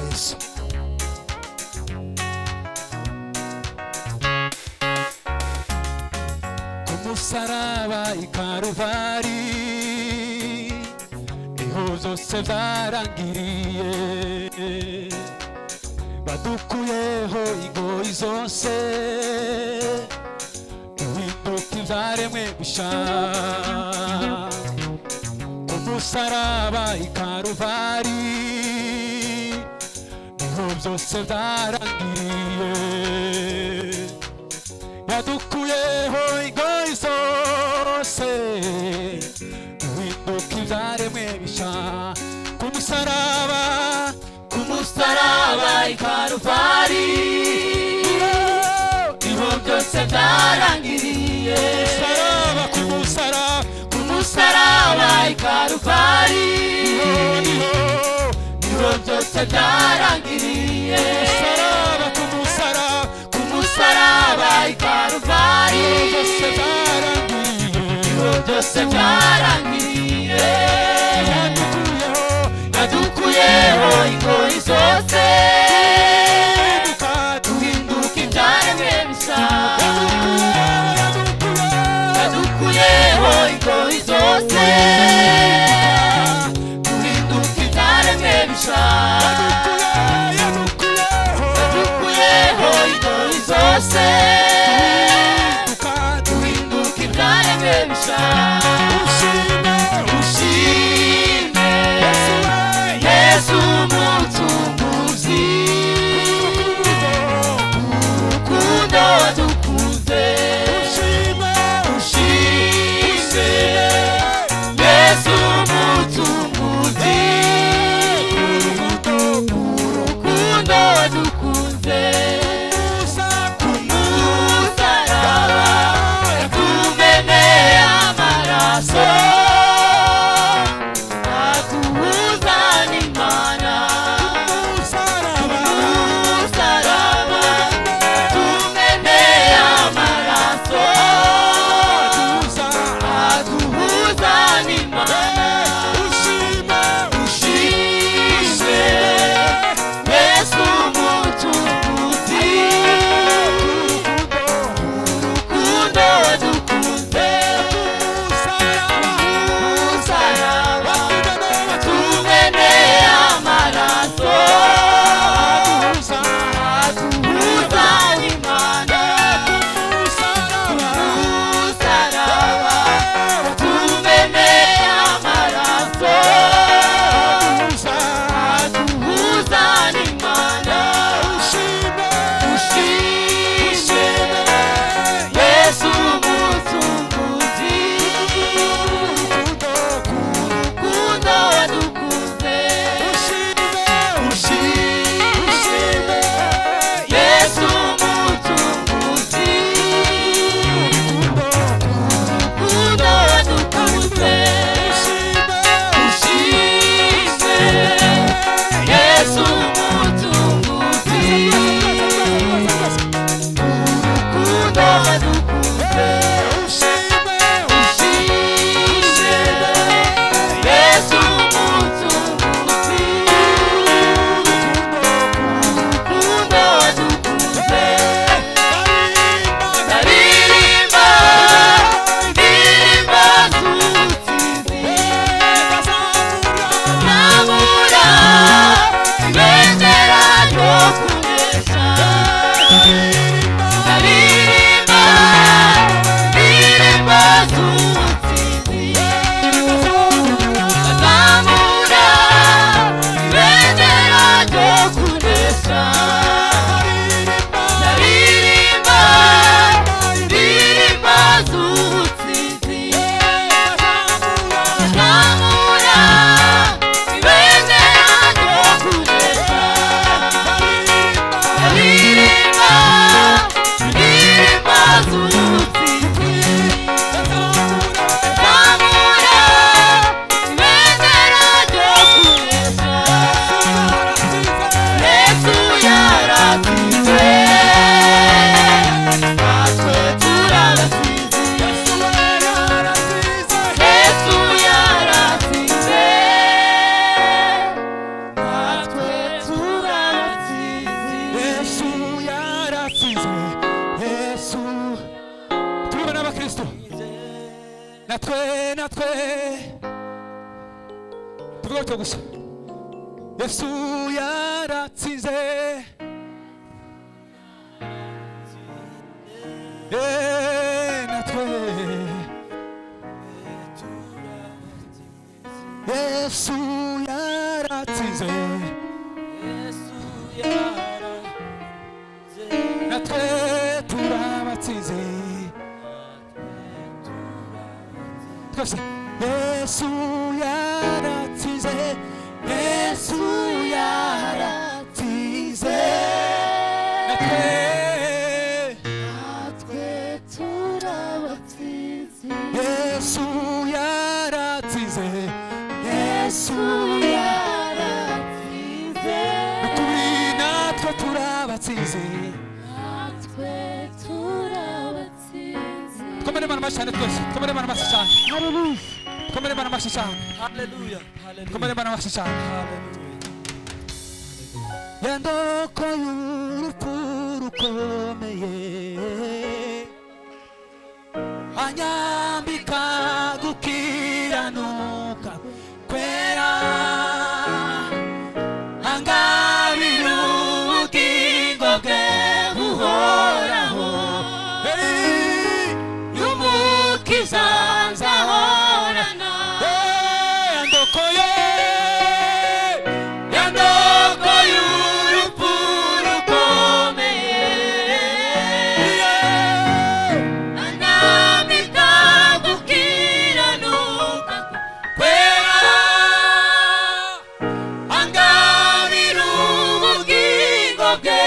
Yesu. Ku musaraba i Karuvari niho byose byarangiriye, badukuyeho ingoyi zose, duhinduka ibyaremwe bisha. Ku musaraba i Karuvari niho byose byarangiriye, yadukuyeho ingoyi zose, duhinduka ibyaremwe bisha. Ku musaraba, Ku musaraba i Karuvari niho byose byarangiriye. Musaraba, ku musaraba, Ku musaraba i Karuvari niho, niho byose byarangiriye. Musaraba, ku musaraba, Ku musaraba i Karuvari byose byarangiriye. Niho byose byarangiriye. Yadukuyeho, Yadukuyeho ingoyi zose, duhinduka, duhinduka ibyaremwe bisa. Yadukuyeho, Yadukuyeho ingoyi zose, duhinduka ibyaremwe bisa. Yadukuyeho, Yadukuyeho ingoyi zose, duhinduka, duhinduka ibyaremwe bisa. Ushime, Ushime Yesu we, Yesu Umucunguzi, urukundo wadukunze. Ushime, Ushime Yesu Umucunguzi, urukundo wadukunze. Musa, Kumusa. Natwe, natwe tuvuga gutyo gusa. Yesu yaratsinze. Natwe Yesu yaratsinze. Natwe turabatsinze twese. Yesu yaratsinze, Yesu yaratsinze. Natwe, Natwe turabatsinze. Yesu yaratsinze, Yesu Yaratsinze. Ukuri natwe turabatsinze. Natwe turabatsinze. Twomere Imana amashyi cyane twese, twomere Imana amashyi cyane. Haleluya. Twomere Imana amashyi cyane. Haleluya. Haleluya. Twomere Imana amashyi cyane. Haleluya. Yandoko y'urupfu rukomeye, anyambika gukiranuka kwera, angabira ubugingo bwe buhoraho. Hey, Y'umukiza nzahorana. hey, yandokoye, Yandoko y'urupfu rukomeye. Yeah. Anambika gukiranuka Kwera, angabira ubugingo bwe